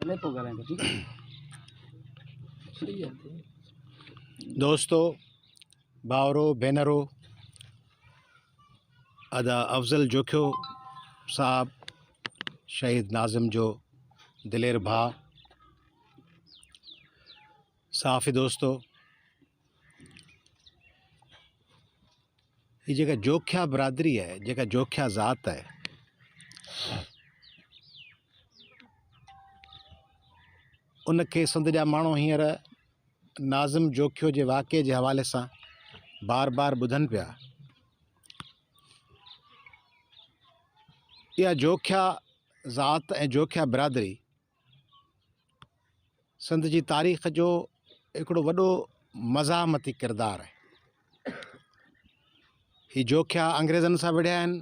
هلي پوء ڳالهائيندو ٺيڪ آهي. صحيح آهي. دوستو ڀائرو ڀينرو ادا افضل جوکيو صاحب شهيد ناظم جو دلير ڀاء صحافي دوستو هي جيڪا جوکيا برادري آهي جيڪا جوکيا ذات آهي ان کي سنڌ جا ماڻهو هينئر ناظم جوکيو جي واقعي جي حوالي سان بار بار ٻڌن پيا. اها جوکيا ذات ۽ جوکيا برادري سنڌ جي تاريخ جو هڪڙو وڏو مزاحمتي ڪردار آهي. هي جوکيا انگريزن سان وڙهيا آهن.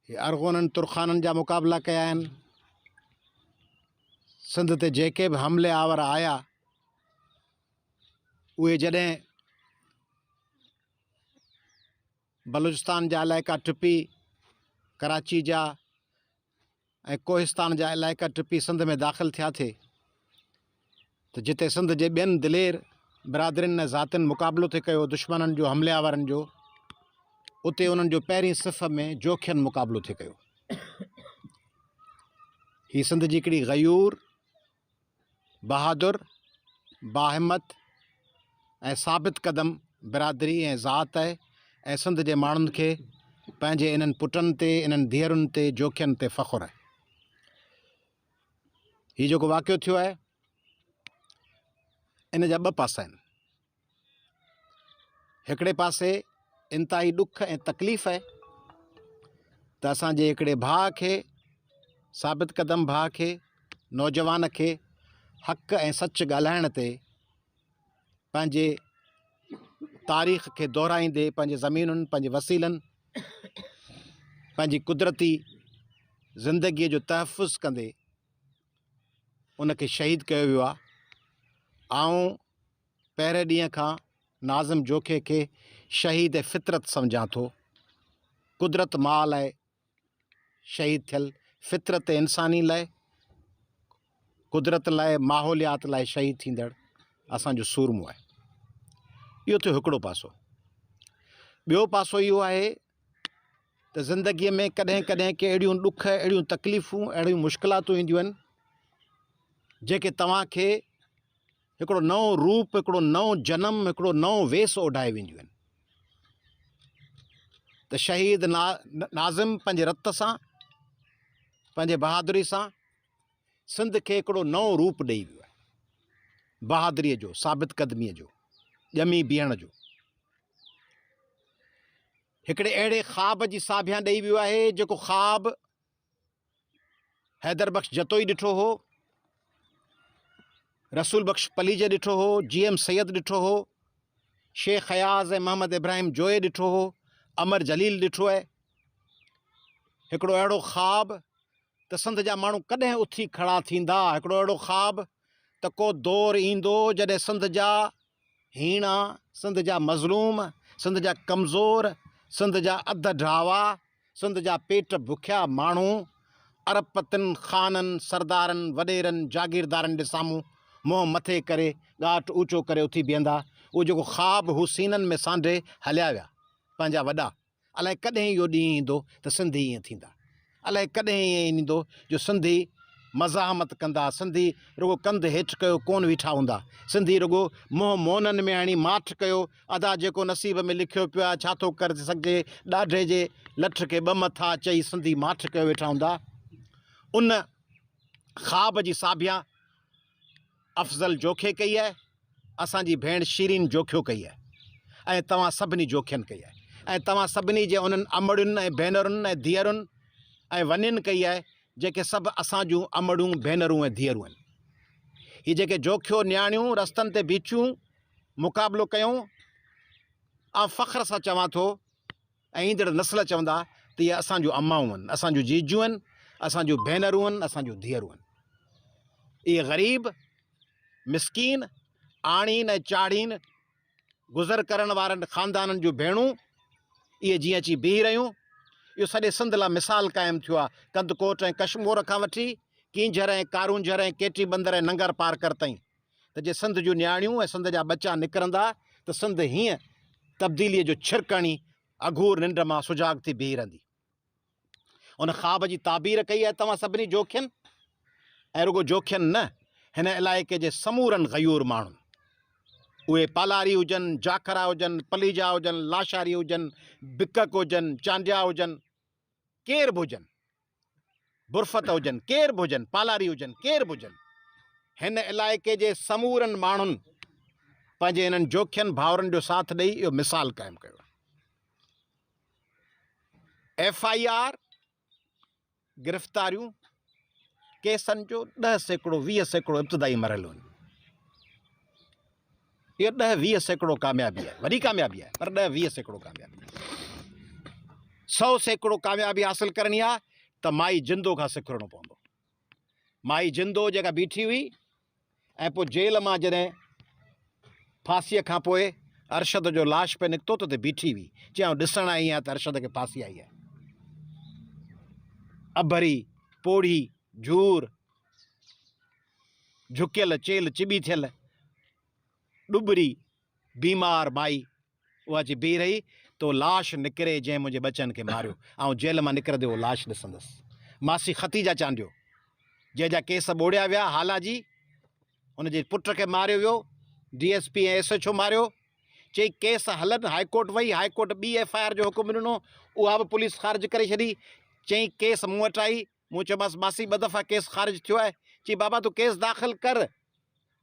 هي ارغونن ترخانن جا مقابلا ڪيا آهن. سنڌ تي جيڪي به حملي آور آيا اهي جڏهن بلوچستان جا علائقا ٽپي ڪراچي جا ۽ ڪوهستان جا علائقا ٽپي سنڌ ۾ داخل ٿيا ٿي ته جتي سنڌ جي ٻين دلير برادرين ۽ ذاتين مقابلو ٿي ڪيو دشمنن جو حملي آورن جو اتي انهن جو پهرين صف ۾ جوکين مقابلو ٿي ڪيو. هي سنڌ جي هڪڙي غيور بهادر، باهمت ۽ ثابت قدم برادري ۽ ذات آهي ۽ سنڌ جي ماڻهن کي پنهنجي انهن پٽن تي، انهن ڌيئرن تي، جوکين تي فخر آهي. هي جيڪو واقعو ٿيو آهي ان جا ٻه پاسا آهن. هڪڙي پاسي انتهائي ڏک ۽ تڪليف آهي ته اسان جي هڪڙي ڀاء کي ثابت قدم ڀاء کي نوجوان کي حق ۽ سچ ڳالهائڻ تي پنهنجي تاريخ کي دهرائيندي پنهنجي زمينن پنهنجي وسيلن پنهنجي قدرتي زندگيء جو تحفظ ڪندي ان کي شهيد ڪيو ويو آهي. آئون پهرين ڏينهن کان ناظم جوکي کي شهيد فطرت سمجهان ٿو. قدرت ماء لاء شهيد ٿيل فطرت انساني لاء قدرت لاء ماحوليات لاء شهيد ٿيندڙ اسان جو سورمو آهي. اهو ٿيو هڪڙو پاسو. ٻيو پاسو اهو آهي ته زندگيء ۾ ڪڏهن ڪڏهن ڪي اهڙيون ڏک اهڙيون تڪليفون اهڙيون مشڪلاتون اينديون آهن جيڪي توهان کي هڪڙو نئون روپ، هڪڙو نئون جنم، هڪڙو نئون ويس اوڍائي وينديون آهن ته شهيد ناظم پنهنجي رت سان پنهنجي بهادري سان سنڌ کي هڪڙو نئون روپ ڏئي ويو آهي بهادريء جو ثابت قدميء جو ڄمي بيهڻ جو هڪڙي اهڙي خواب جي ساڀيان ڏئي ويو آهي جيڪو خواب حيدر بخش جتوئي ڏٺو هو، رسول بخش پليجي ڏٺو هو، جي ايم سيد ڏٺو هو، شيخ اياز ۽ محمد ابراهيم جويي ڏٺو هو، امر جليل ڏٺو آهي. هڪڙو اهڙو خواب ته سنڌ جا ماڻهو ڪڏهن اٿي کڙا ٿيندا، هڪڙو اهڙو خواب ته ڪو دور ايندو جڏهن سنڌ جا هيڻا، سنڌ جا مظلوم، سنڌ جا ڪمزور، سنڌ جا اڌ ڍاوا، سنڌ جا پيٽ بکيا ماڻهو اربپتين، خانن، سردارن، وڏيرن، جاگيردارن جي سامهون منهن مٿي ڪري، ڳاٽ اوچو ڪري اٿي بيهندا. اهو جيڪو خواب هو سينن ۾ سانڍي هليا ويا، پنهنجا وڏا. الائي ڪڏهن اهو ڏينهن ايندو ته سنڌي ائين ٿيندا. الائي ڪڏهن ائين ايندو جو سنڌي مزاحمت ڪندا، سنڌي رڳو ڪنڌ هيٺ ڪيو ڪونه ويٺا هوندا، سنڌي رڳو منهن مونن ۾ هڻي ماٺ ڪيو، ادا جيڪو نصيب ۾ لکيو پيو آهي ڇا ٿو ڪري سگهجي، ڏاڍي جي لٺ کي ٻه مٿا چئي سنڌي ماٺ ڪيو ويٺا هوندا. ان خواب جي ساڀيان افضل جوکي ڪئي آهي، اسان جي ڀيڻ شيرين جوکيو ڪئي آهي ۽ توهان سڀني جوکين ڪئي آهي ۽ توهان سڀني جي انهن امڙين ۽ ڀينرن ۽ ڌيئرن ۽ ونين ڪئي آهي جيڪي سڀ اسان جون امڙيون، ڀينرون ۽ ڌيئرون آهن. هي جيڪي جوکيو نياڻيون رستن تي بيٺيون مقابلو ڪيون، آئون فخر سان چوان ٿو ۽ ايندڙ نسل چوندا ته اهي اسان جون امائون آهن، اسان جون جيجيون آهن، اسان جون ڀينرون آهن، اسان جون ڌيئرون آهن. اهي غريب، مسڪين، آڻين ۽ چاڙهين گذر ڪرڻ وارن خاندانن جون ڀيڻون اهي جيئن اچي بيهي رهيون، اهو سڄي سنڌ لاء مثال قائم ٿيو آهي. ڪنڌڪوٽ ۽ ڪشمور کان وٺي ڪينجهر ۽ ڪارونجهر ۽ ڪيٽي بندر ۽ ننگر پارڪر تائين ته جي سنڌ جون نياڻيون ۽ سنڌ جا ٻچا نڪرندا ته سنڌ هيئن تبديليء جو ڇرڪ هڻي اگهور ننڊ مان سجاڳ ٿي بيهي رهندي. ان خواب جي تعبير ڪئي آهي توهان سڀني جوکين ۽ رڳو جوکين نه هن علائقي جي سمورن غيور ماڻهن اهي پالاري هجن، جاکرا هجن، پليجا هجن، لاشاري هجن، بڪڪ هجن، چانڊيا هجن، ڪير به هجن، برفت هجن، ڪير به هجن، پالاري هجن، ڪير به هجن، هن علائقي جي سمورن ماڻهن پنهنجي انهن جوکين ڀائرن جو ساٿ ڏئي اهو مثال قائم ڪيو آهي. ايف I R گرفتاريون ڪيسن جو 10% 20% ابتدائي مرحلو آهن. اهو 10 20% ڪاميابي آهي، وڏي ڪاميابي آهي پر 10 20% ڪاميابي آهي. 100% ڪاميابي حاصل ڪرڻي آهي ته مائي جندو کان سکرڻو پوندو. مائي جندو جيڪا بيٺي هئي ۽ پوء جيل مان جڏهن ڦاسيء کان پوء ارشد جو لاش پئي نڪتو ته اتي بيٺي هئي. چيائين آئون ڏسڻ آئي آهيان ته ارشد کي ڦاسي آئي آهي. اڀري، پوڙهي، جهور، جهڪيل، چيلهه چٻي ٿيل، ڏٻري، بيمار مائي اها اچي بيهي رهي ته اهو لاش نڪري جنهن منهنجي ٻچن کي ماريو. آئون جيل مان نڪرندي اهو لاش ڏسندس. ماسي ختيجه چانڊيو جنهن جا ڪيس ٻوڙيا ويا هالا جي هن جي پٽ کي ماريو ويو D S P ۽ S H O ماريو. چئي ڪيس هلن هائي ڪورٽ وئي هائي ڪورٽ ٻي ايف I R جو حڪم ڏنو اها به پوليس خارج ڪري ڇڏي. چئي ڪيس مون وٽ آئي مون چيومانس ماسي ٻه دفعا ڪيس خارج ٿيو آهي. چئي بابا تون ڪيس داخل ڪر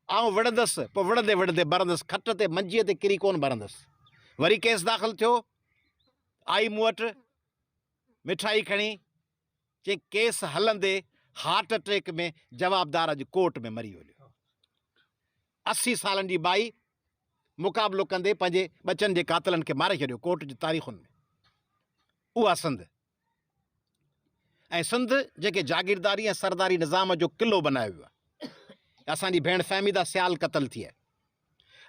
آئون وڙهندس پوء وڙهندي وڙهندي مرندس کٽ تي منجيء تي ڪري ڪونه مرندس. وري ڪيس داخل ٿيو آئي مون وٽ مٺائي کڻي چئي ڪيس هلندي هارٽ اٽيڪ ۾ جوابدار اڄ ڪورٽ ۾ مري ويو. 80 سالن جي مائي مقابلو ڪندي پنهنجي ٻچن جي قاتلن کي ماري ڇڏيو ڪورٽ جي تاريخن ۾. اها سنڌ ۽ سنڌ جنهن کي جاگيرداري ۽ سرداري نظام جو قلعو بنايو ويو آهي. اسان جي ڀيڻ فهميده سيال قتل ٿي آهي.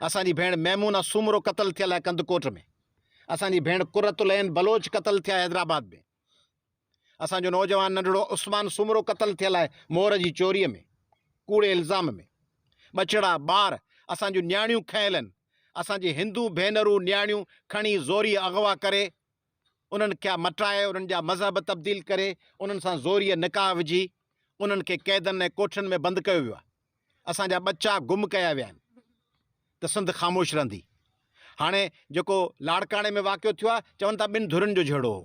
اسان جي ڀيڻ ميمونه سومرو قتل ٿيل آهي ڪنڌڪوٽ ۾. اسان جي ڀيڻ قرت العين بلوچ قتل ٿي آهي حيدرآباد ۾. اسان جو نوجوان ننڍڙو عثمان سومرو قتل ٿيل آهي مور جي چوريء ۾ ڪوڙي الزام ۾. ٻچڙا، ٻار، اسان جون نياڻيون کنيل آهن. اسان جي هندو ڀينرون نياڻيون کڻي زوريء اغوا ڪري انهن کي مٽائي، انهن جا مذهب تبديل ڪري، انهن سان زوريء نڪاح وجهي، انهن کي قيدن ۽ ڪوٺين ۾ بند ڪيو ويو آهي. اسان جا ٻچا گم ڪيا ويا آهن ته سنڌ خاموش رهندي. هاڻي جيڪو لاڙڪاڻي ۾ واقعو ٿيو آهي، چون ٿا ٻن ڌرين جو جهيڙو هو.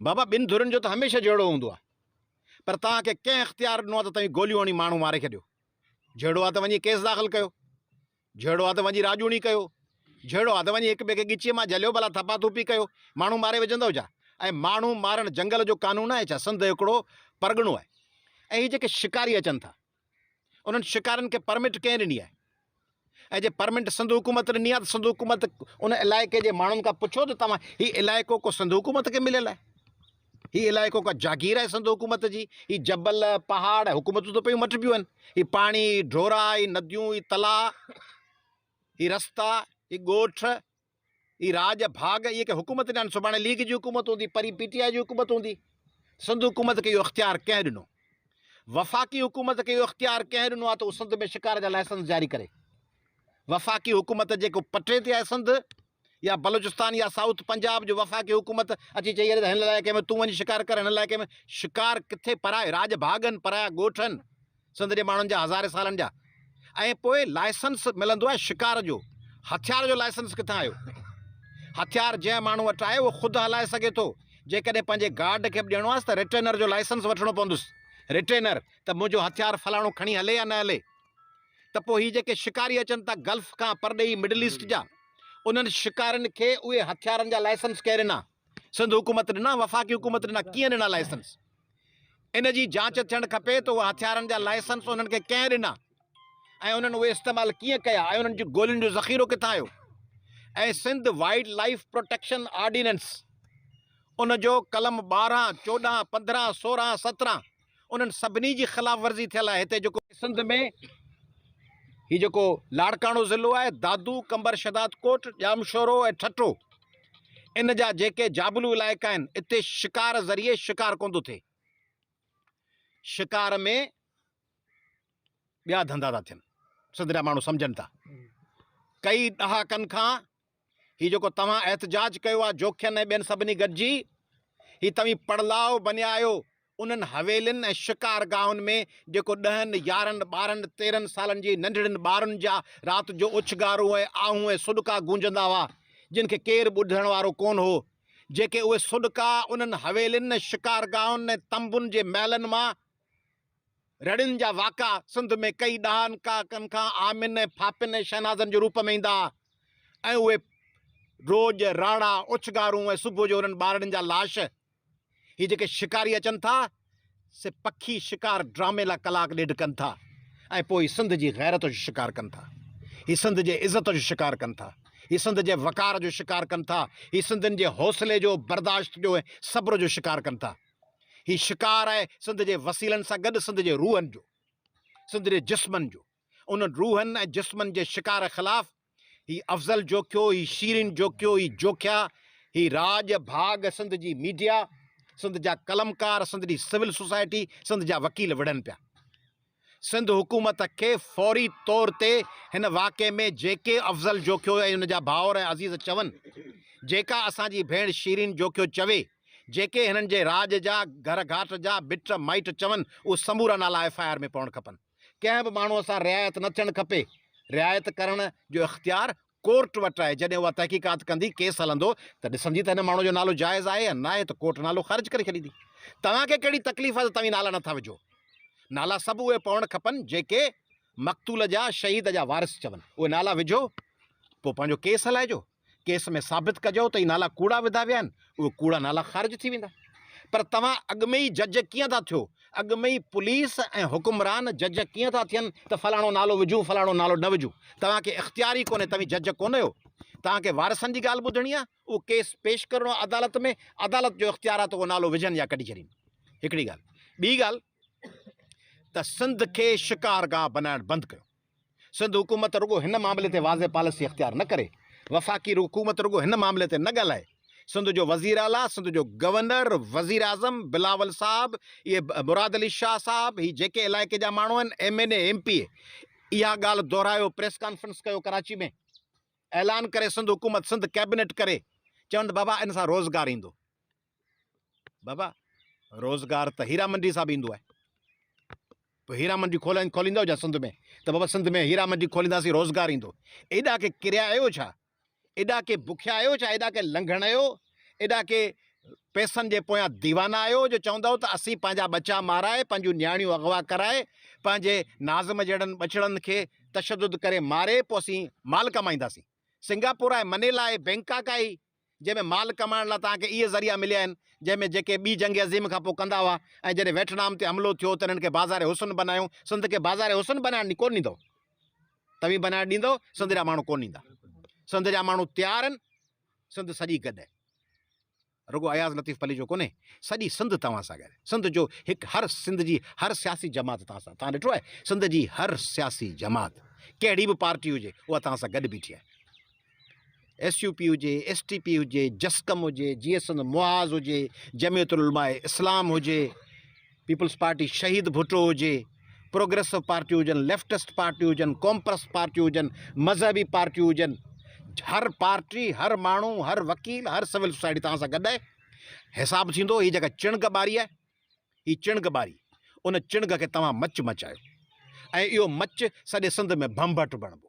بابا ٻن ڌرين جو ته هميشه جهيڙو هوندو آهي. پر توهان کي ڪنهن اختيار ڏنو آهي ته توهين گوليون هڻي ماڻهو ماري ڇڏيو؟ جهيڙو آهي ته وڃي ڪيس داخل ڪيو. جهيڙو آ ته وڃي راڄوڻي ڪيو، جهيڙو آ ته وڃي هڪ ٻئي کي ڳچيء مان جهليو ڀلا ٿپا ٿوپي ڪيو، ماڻهو ماري وجهندؤ ڇا؟ ۽ ماڻهو مارڻ جنگل جو قانون آهي ڇا؟ سنڌ هڪڙو پرڳڻو آهي ۽ هي جيڪي شڪاري اچن ٿا، انهن شڪارين کي پرمٽ ڪنهن ڏني آهي؟ ۽ جي پرمٽ سنڌ حڪومت ڏني آهي ته سنڌ حڪومت ان علائقي جي ماڻهن کان پڇو ته توهان هي علائقو ڪو سنڌ حڪومت کي مليل آهي؟ هي علائقو ڪا جاگير آهي سنڌ حڪومت جي؟ هي جبل، پهاڙ، حڪومتون ته پيون مٽبيون آهن. هي پاڻي، هي ڍورا، هي نديون، هي تلاء، هي رستا، هي ڳوٺ، هي راڄ ڀاڳ، اهي ڪي حڪومت ڏنا آهن. سڀاڻي ليگ جي حڪومت هوندي، پرين پي ٽي آء جي حڪومت هوندي. سنڌ حڪومت کي اهو اختيار ڪنهن ڏنو؟ وفاقي حڪومت کي اهو اختيار ڪنهن ڏنو آهي ته هو سنڌ ۾ شڪار جا لائسنس جاري ڪري؟ وفاقي حڪومت جيڪو پٽي تي آهي سنڌ، يا بلوچستان يا سائوٿ پنجاب جو وفاقي حڪومت اچي چئي ته هن علائقي ۾ تون وڃي شڪار ڪر هن علائقي ۾ شڪار ڪٿي پرائي راڄ ڀاڳن پرايا ڳوٺن سنڌ جي ماڻهن جا هزارين سالن جا ۽ پوء لائسنس ملندو آهي شڪار جو هٿيار جو لائسنس ڪٿان آيو هٿيار جنهن ماڻهو وٽ آهي اهو خود هلائي سگهي ٿو جيڪڏهن پنهنجي گارڊ کي به ڏيڻو آهي ته ريٽينر جو لائسنس وٺڻو پوندس ريٽينر ته منهنجو هٿيار فلاڻو کڻي هلي يا نه هلي ته پوء هي جيڪي شڪاري اچن ٿا گلف کان پرڏيهي مڊل ايسٽ جا انهن شڪارين کي اهي هٿيارن جا لائسنس ڪنهن ڏنا؟ سنڌ حڪومت ڏنا وفاقي حڪومت ڏنا ڪيئن ڏنا لائسنس؟ ان جي جاچ ٿيڻ کپي ته اهي هٿيارن جا لائسنس انهن کي ڪنهن ڏنا ۽ انهن اهي استعمال ڪيئن ڪيا ۽ انهن جي گولين جو ذخيرو ڪٿان آيو ۽ Sindh wildlife protection ordinance ان جو قلم 12 14 15 16 17 انهن سڀني جي خلاف ورزي ٿيل آهي هتي جيڪو سنڌ ۾ هي جيڪو لاڙڪاڻو ضلعو آهي دادو قمبر شهدادڪوٽ ڄامشورو ۽ ٺٽو ان جا جيڪي جابلو علائقا آهن اتي شڪار ذريعي شڪار ڪونه ٿو ٿئي. شڪار ۾ ٻيا ڌنڌا ٿا ٿين. سنڌ جا ماڻهو سمجهن ٿا. ڪئي ڏهاڪن کان هي جيڪو توهان احتجاج ڪيو آهي جوکين ۽ ٻين سڀني گڏجي، هي توهين پڙلاء بنيا آهيو انهن حويلين ۽ شڪار گاهن ۾ جيڪو ڏهن، يارهن، ٻارهن، تيرهن سالن جي ننڍڙين ٻارن جا رات جو اوڇگارون ۽ آهون ۽ سڏڪا گونجندا هئا، جن کي ڪير ٻڌڻ وارو ڪونه هو. جيڪي اهي سڏڪا انهن حويلين ۽ شڪار گاهن ۽ تنبن جي محلن مان رڙين جا واقعا سنڌ ۾ ڪئي ڏهاڪن کان آمين ۽ ڦاپين ۽ شهنازن جي روپ ۾ ايندا ها ۽ اهي روڄ راڙا، اوڇگارون ۽ صبح جو انهن ٻارڙين جا لاش. هي جيڪي شڪاري اچن ٿا سي پکي شڪار ڊرامي لا ڪلاڪ ڏيڍ ڪن ٿا ۽ پوء هي سنڌ جي غيرت جو شڪار ڪن ٿا. هي سنڌ جي عزت جو شڪار ڪن ٿا. هي سنڌ جي وقار جو شڪار ڪن ٿا. هي سنڌين جي حوصلي جو، برداشت جو ۽ صبر جو شڪار ڪن ٿا. هي شڪار آهي سنڌ جي وسيلن سان گڏ سنڌ جي روحن جو، سنڌ جي جسمن جو. انهن روحن ۽ جسمن جي شڪار خلاف هي افضل جوکيو، هي شيرين جوکيو، هي جوکيا، هي راڄ ڀاڳ سنڌ جي ميڊيا، سنڌ جا قلمڪار، سنڌ جي سول سوسائٽي، سنڌ جا وڪيل وڙهن پيا. سنڌ حڪومت کي فوري طور تي هن واقعي ۾ جيڪي افضل جوکيو ۽ ان جا ڀائر ۽ عزيز چون، جيڪا اسان جي ڀيڻ شيرين جوکيو چوي، جيڪي هنن جي راڄ جا، گهر گهاٽ جا، مٽ مائٽ چون، اهي سمورا نالا ايف I R ۾ پوڻ کپن. ڪنهن به ماڻهوء سان رعايت نه ٿيڻ کپي. رعايت ڪرڻ جو اختيار ڪورٽ وٽ آهي، جڏهن اها تحقيقات ڪندي، ڪيس هلندو ته ڏسندي ته هن ماڻهوء جو نالو جائز آهي يا ناهي ته ڪورٽ نالو خارج ڪري ڇڏيندي. توهان کي ڪهڙي تڪليف آهي ته توهين نالا نٿا وجهو؟ نالا سڀ اهي پوڻ کپن جيڪي مقتول جا، شهيد جا وارث چون. اهي نالا وجهو، پوء پنهنجو ڪيس هلائجو. ڪيس ۾ ثابت ڪجو ته هي نالا ڪوڙا وڌا ويا آهن، اهي ڪوڙا نالا خارج ٿي ويندا. پر توهان اڳ ۾ ئي جج ڪيئن ٿا ٿيو؟ اڳ ۾ ئي پوليس ۽ حڪمران جج ڪيئن ٿا ٿين ته فلاڻو نالو وجهون فلاڻو نالو نه وجهون؟ توهان کي اختيار ئي ڪونهي، توهين جج ڪونه آهيو. توهان کي وارثن جي ڳالهه ٻڌڻي آهي، اهو ڪيس پيش ڪرڻو آهي عدالت ۾، عدالت جو اختيار آهي ته اهو نالو وجهن يا ڪڍي ڇڏين. هڪڙي ڳالهه. ٻي ڳالهه ته سنڌ کي شڪارگاهه بنائڻ بند ڪيو. سنڌ حڪومت رڳو هن معاملي تي واضح پاليسي اختيار نه ڪري، وفاقي حڪومت رڳو هن معاملي تي نه ڳالهائي، سنڌ جو وزير اعليٰ، سنڌ جو گورنر، وزيراعظم، بلاول صاحب، اهي مراد علي شاهه صاحب، هي جيڪي علائقي جا ماڻهو آهن، M N A, M P A, اها ڳالهه دهرايو، پريس ڪانفرنس ڪيو ڪراچي ۾ اعلان ڪري سنڌ حڪومت، سنڌ ڪيبنيٽ ڪري، چون ته بابا ان سان روزگار ايندو. بابا روزگار ته هيرا منڊي سان به ايندو آهي پوء هيرا منڊي کولائين کوليندو جا سنڌ ۾ ته بابا سنڌ ۾ هيرا منڊي کولينداسين روزگار ايندو ايڏا ڪي ڪريا آهيو ڇا ايڏا ڪي بکيا آهيو ڇا ايڏا ڪي لنگهڻ آهيو ايڏا ڪي پئسن جي پويان ديوانا آهيو جو چوندو ته اسين پنهنجا ٻچا مارائي پنهنجون نياڻيون اغوا ڪرائي پنهنجي ناظم جهڙن ٻچڙن کي تشدد ڪري ماري پوء اسين مال ڪمائينداسين سنگاپور آهي منيلا آهي بينڪاڪ آهي جنهن ۾ مال ڪمائڻ لاء توهان کي اهي ذريعا مليا آهن، جنهن ۾ جيڪي ٻي جنگ عظيم کان پوء ڪندا هئا ۽ جڏهن ويٽنام تي حملو ٿيو ته انهن کي بازار حسن بنايو، سنڌ کي بازار حسن بنائڻ ڪونه ڏيندؤ، توهين بنائڻ ڏيندؤ، سنڌ جا ماڻهو ڪونه ڏيندا، سنڌ جا ماڻهو تيار آهن، سنڌ سڄي گڏ آهي، رڳو اياز لطيف پليجو ڪونهي، سڄي سنڌ توهان سان گڏ آهي، سنڌ جو هڪ هر سنڌ جي هر سياسي جماعت توهان سان، توهان ڏٺو آهي سنڌ جي هر سياسي جماعت ڪهڙي به پارٽي هجي اها توهان سان گڏ بيٺي آهي. ايس يو پي هجي، ايس ٽي پي هجي، جسقم هجي، جي ايس سنڌ محاذ هجي، جمعيت العلماء اسلام هجي، پيپلز پارٽي شهيد ڀٽو هجي، پروگريسو پارٽيون هجن، ليفٽسٽ پارٽيون هجن، قومپرست پارٽيون هجن، مذهبي پارٽيون هجن، هر پارٽي، هر ماڻهو، هر وڪيل، هر سول سوسائٽي توهان سان گڏ آهي. حساب ٿيندو، هي جيڪا چڻگ ٻاري آهي، هي چڻگ ٻاري، ان چڻگ کي توهان مچ مچايو ۽ اهو مچ سڄي سنڌ ۾ ڀنڀٽ بڻبو.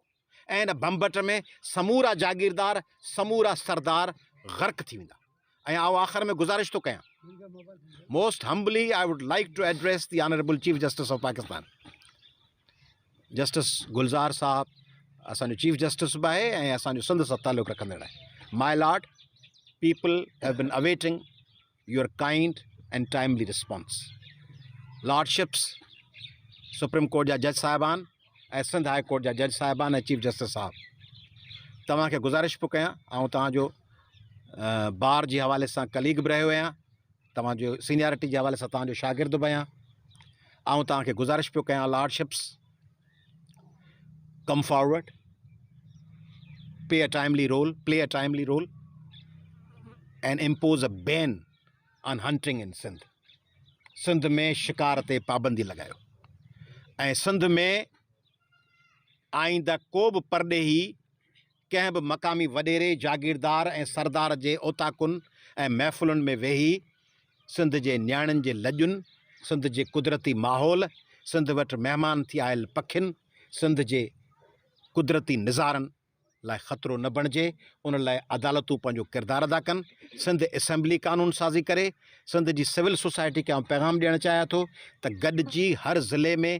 ۽ ان ڀنڀٽ ۾ سمورا جاگيردار، سمورا سردار غرق ٿي ويندا ۽ آئون آخر ۾ گذارش ٿو ڪيان most humbly I would like to address the honourable chief justice of Pakistan justice Gulzar صاحب اسان جو چيف جسٽس به آهي ۽ اسان جو سنڌ سان تعلق رکندڙ آهي my lord people have been awaiting your kind and timely response. Lordships, supreme court جا جج صاحبان ۽ سنڌ هاء ڪورٽ جا جج صاحبان ۽ چيف جسٽس صاحب توهان کي گذارش پيو ڪيان آئون توهان جو بار جي حوالي سان ڪليگ به رهيو آهيان توهان جو سينيارٽي جي حوالي سان توهان جو شاگرد به آهيان آئون توهان کي گذارش پيو ڪيان lordships come forward pay a timely role play a timely role and impose a ban on hunting in Sindh. Sindh ۾ شڪار تي پابندي لڳايو ۽ سنڌ ۾ آئنده ڪو به پرڏيهي ڪنهن به مقامي وڏيري، جاگيردار ۽ سردار جي اوطاقن ۽ محفلن ۾ ويهي سنڌ جي نياڻين جي لڄن، سنڌ جي قدرتي ماحول، سنڌ وٽ مهمان ٿي آيل پکين، سنڌ جي قدرتي نظارن لاء خطرو نه بڻجي، ان لاء عدالتون پنهنجو ڪردار ادا ڪن، سنڌ اسيمبلي قانون سازي ڪري، سنڌ جي سول سوسائٽي کي آئون پيغام ڏيڻ چاهيان ٿو ته گڏجي هر ضلعي ۾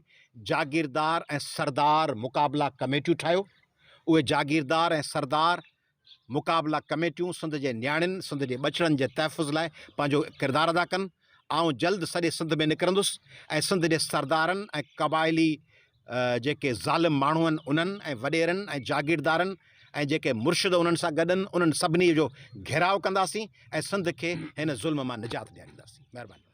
جاگيردار ۽ سردار مقابلا ڪميٽيون ٺاهيو، اهي جاگيردار ۽ سردار مقابلا ڪميٽيون سنڌ جي نياڻين، سنڌ جي ٻچڙن جي تحفظ لاء پنهنجو ڪردار ادا ڪن. آئون جلد سڄي سنڌ ۾ نڪرندس ۽ سنڌ جي سردارن ۽ قبائلي جيڪي ظالم ماڻهو آهن انهن ۽ وڏيرن ۽ جاگيردارن ۽ جيڪي مرشد انهن سان گڏ آهن انهن سڀني جو گهيراء ڪنداسين ۽ سنڌ کي هن ظلم مان نجات ڏيارينداسين. مهرباني.